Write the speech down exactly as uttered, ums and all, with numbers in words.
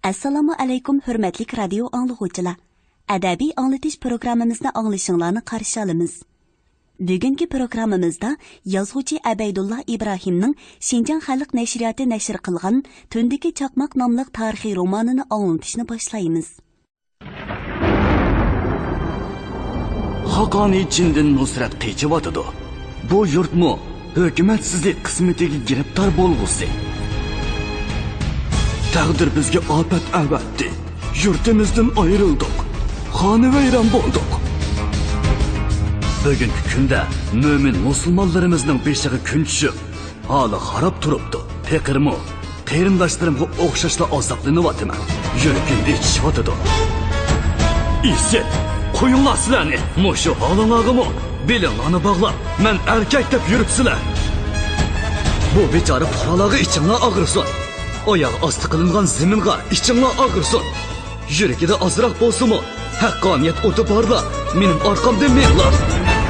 ئەسسالامۇ ئەلەيكۇم، ھۆرمەتلىك رادىيو ئاڭلىغۇچىلار! ئەدەبىي ئاڭلىتىش پروگراممىمىزنى ئاڭلىشىڭلارنى قارشى ئالىمىز. بۈگۈنكى پروگراممىمىزدا يازغۇچى ئەبەيدۇللا ئىبراھىمنىڭ شىنجاڭ خەلق نەشرىياتى نەشر قىلغان تۈندىكى چاقماق ناملىق تارىخىي رومانىنى ئاڭلىتىشنى باشلايمىز. خاقانىي چىندىن نۇسرەت قېچىۋاتىدۇ. بۇ يۇرتمۇ ھۆكۈمەتسىزلىك قىسمىتىگە گىرىپتار بولغۇسى. تەقدىر بىزگە ئاپەت ئەۋەتتى. يۇرتىمىزدىن ئايرىلدۇق. خانىۋەيران بولدۇق. بۈگۈنكى كۈندە مۆمىن مۇسۇلمانلىرىمىزنىڭ بېشىغا كۈن چۈشۈپ، ھالى خاراب تۇرۇپتۇ. پېقىرمۇ قېرىنداشلىرىمغا ئوخشاشلا ئازابلىنىۋاتىمەن. يۈرىكىم ئېچىشىۋاتىدۇ. ئىسىت، قويۇڭلار سىلەرنى! مۇشۇ ھالىڭلارغىمۇ بېلىڭلارنى باغلاپ، مەن ئەركەك دەپ يۈرۈپسىلەر! بۇ بىچارە پۇقرالارغا ئىچىڭلار ئاغرىسۇن! ئاياغ ئاستى قىلىنغان زېمىنغا ئىچىڭلار ئاغرىسۇن! يۈرىكىدە ئازراق بولسىمۇ ھەققانىيەت ئوتى بارلار، مېنىڭ ئارقامدىن مېڭىڭلار!